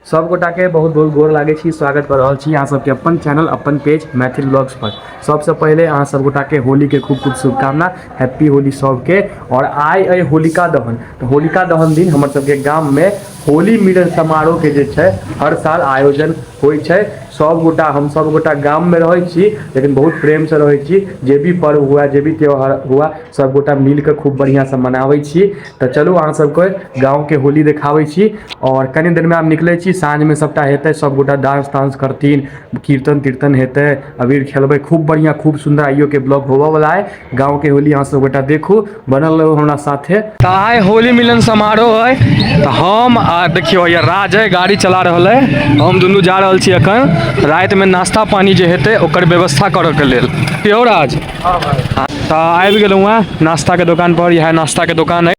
सब गोटा के बहुत बहुत गोर लागै छी, स्वागत कर रहल छी अहाँ सबके अपन चैनल अपन पेज मैथिल ब्लॉग्स पर। सबसे पहिले अहाँ सब गोटा के होली के खूब खूब शुभकामना, हैप्पी होली सबके। और आइ अइ होलिका दहन, तऽ होलिका दहन दिन हमर सबके गाम में होली मिलन समारोह के जे छै हर साल आयोजन होइ छै। सब गोटा, हम सब गोटा गाम में रहै छी लेकिन बहुत प्रेम से रहै छी। जे भी पर्व हुआ, जे भी त्योहार हुआ, सब गोटा मिल के खूब बढ़िया से मनाबै छी। तऽ चलू अहाँ सबके गाँव के होली देखाबै छी। और कनी देर में आब निकलै छी, साँझ में सबटा हेतै, सब गोटा डांस तांस करथिन, कीर्तन तीर्तन हेतै, अबीर खेलबै, खूब बढ़िया खूब सुंदर आइयो के ब्लॉग होबऽ वाला है। गाँव के होली अहाँ सब गोटा देखू, बनल रहू हमरा साथे। तऽ आइ होली मिलन समारोह है, तऽ हम आ देखियौ हैया राज है गाड़ी चला रहल है, हम दुनू जा रहल छी अखन राति में नाश्ता पानी जे हेतै ओकर व्यवस्था करऽ के लेल। यौ राज, तऽ आबि गेलहुँ हँ नाश्ता के दोकान पर, इएह नाश्ता के दोकान है।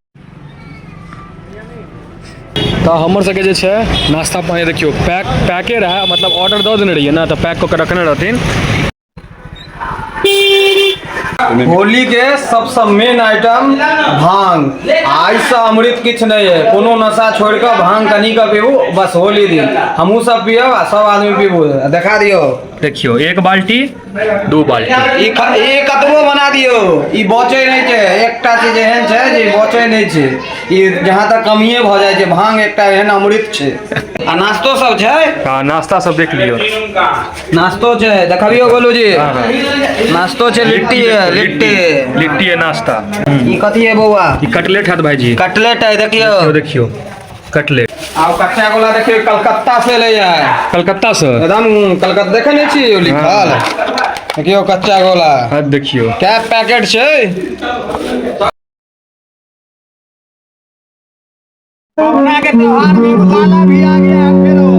तऽ हमर सबके जे छै नाश्ता पानी देखियौ पैके रहै, मतलब ऑर्डर दऽ देने रहियै ने तऽ पैक कऽ के रखने रहथिन। होली के सबसे मेन आइटम भांग, आइ से अमृत किछु नहीं है। कोनो नशा छोड़ के भांग कनी के पीबू बस होली दिन हमहूँ सब पियब आ सब आदमी पीबू। देखा दियो, देखियो एक बाल्टी दू बाल्टी ई ई कतबो बना दियो ई बचे नहीं छै। एकटा चीज एहन छै जे ई बचे नहीं छै, ई जहाँ तक कमिए भऽ जाइ छै। भांग एकटा एहन अमृत छै। आ नाश्तो सब छै। हाँ, नाश्ता सब देख लियो, नाश्तो छै, देखबियो गोलू जी। हाँ, हाँ। नाश्तो छै, लिट्टी है, लिट्टी लिट्टी है नाश्ता। ई कथी है बौआ? ई कटलेट है भाईजी, कटलेट है, देखियो देखियो कटलेट। आब कच्चा गोला देखियो कलकत्ता से ले है। कलकत्ता से? एकदम कलकत्ता देखे नहीं छी लिखल। देखियो कच्चा गोला। हाँ, देखियो क्या पैकेट छै। पहुना के त्योहार में लाला भी आ गया है, फिर वो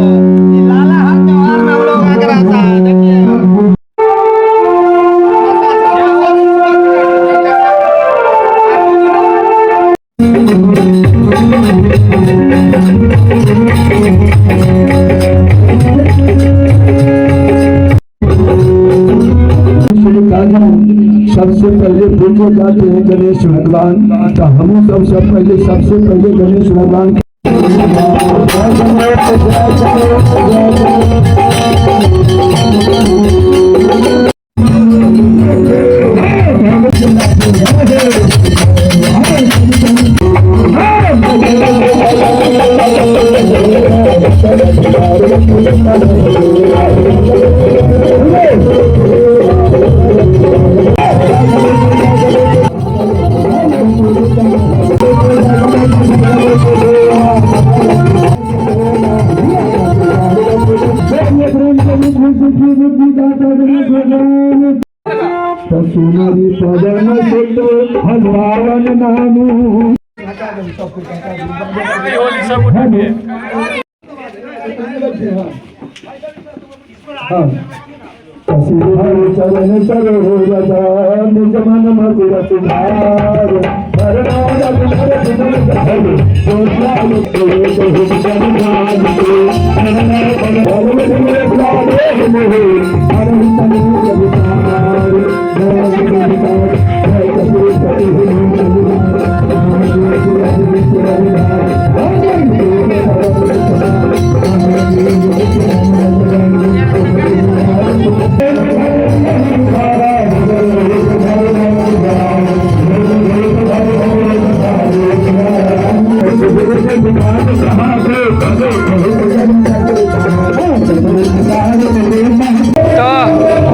लाला हर त्योहार में हम लोग आके रहता है। देखिए सबसे पहले पूजे जाते हैं गणेश भगवान, तो हम सबसे पहले गणेश भगवान।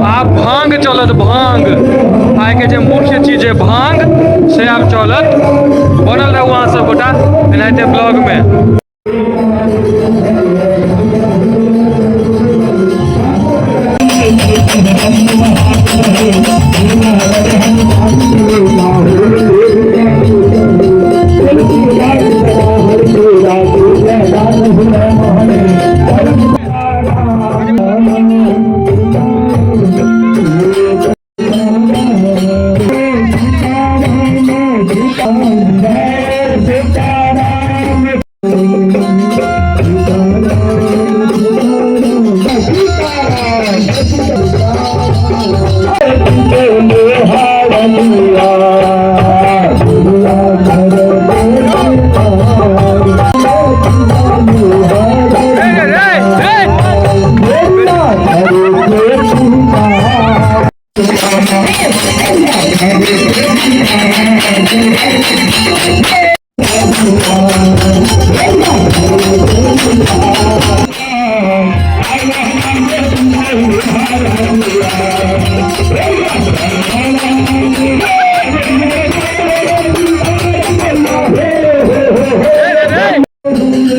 आब भांग चलत, भांग आइ के जे मुख्य चीज है भांग, से आब चलत। बनल रहू अहाँ सब गोटा एनाहिते ब्लॉग में।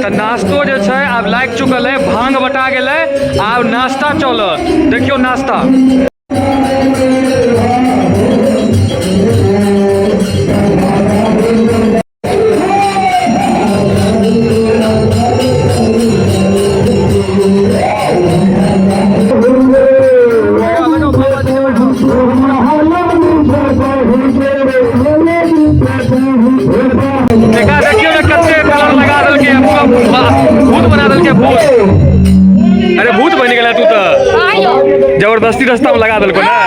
तऽ नाश्तो जे छै आब लागि चुकल है, भांग बटा गेलै, आब नाश्ता चलत। देखियौ नाश्ता। देखा, देखियौ ने कते कलर लगा देलकै, पूरा भूत बना देलकै भूत। अरे भूत बनि गेलै तू तऽ, जबरदस्ती रास्ता में लगा देलको ना।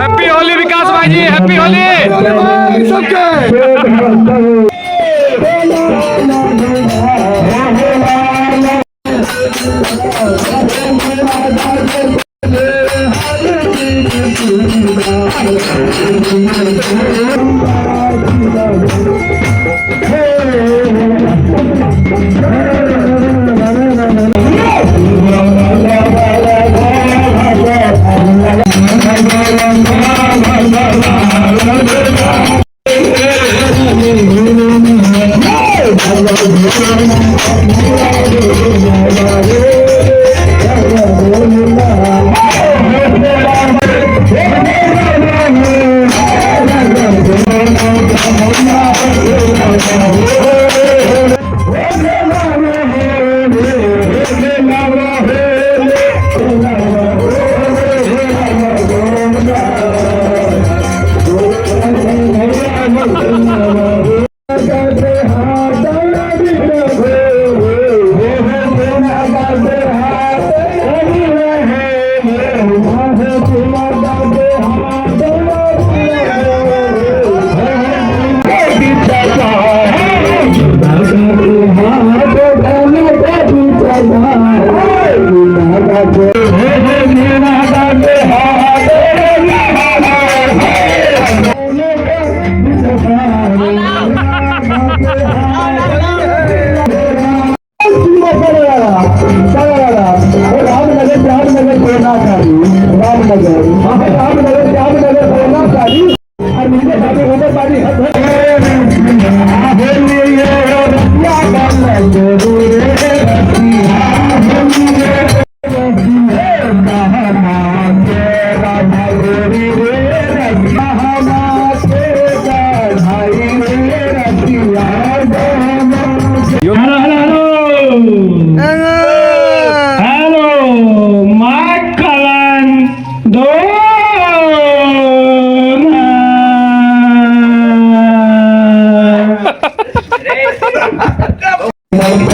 हैप्पी होली विकास भाई जी, हैप्पी होली।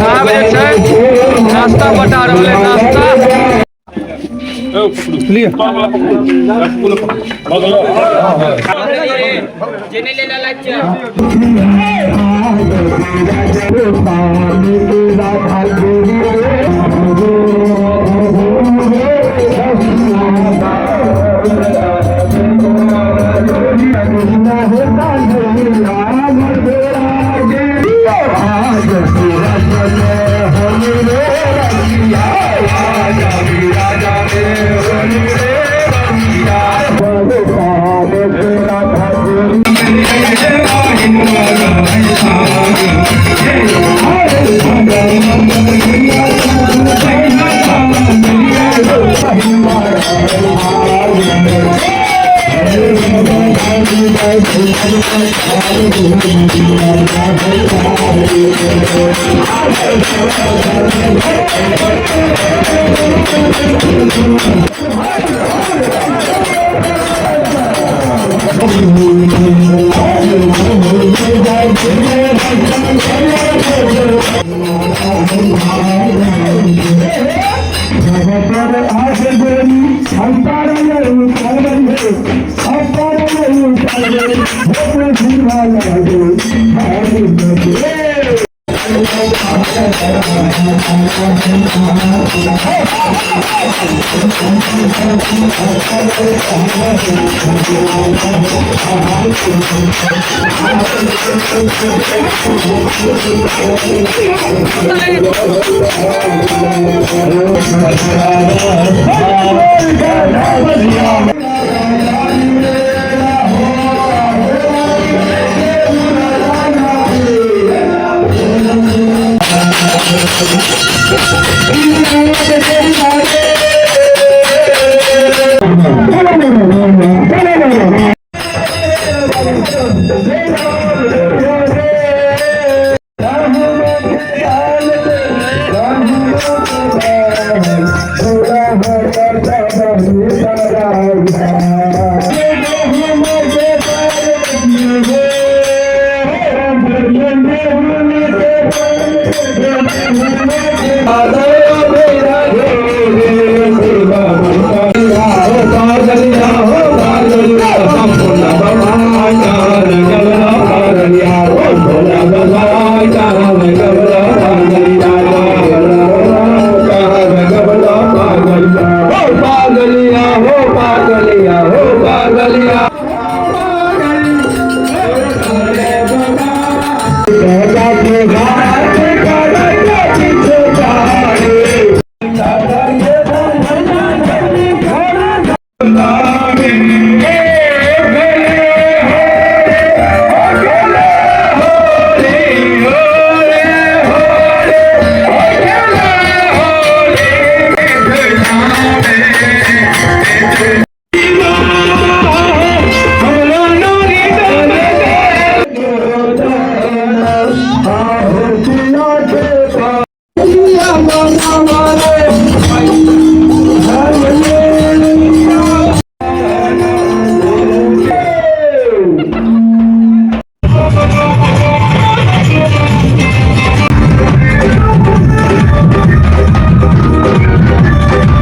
आब जे छै नाश्ता बटा रहल है, नाश्ता।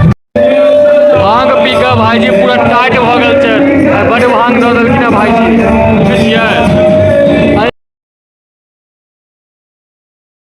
भांग पी कऽ भाईजी पूरा टाइट भऽ गेल छै। बड्ड भांग दऽ देलखिन हँ भाईजी, बुझलियै?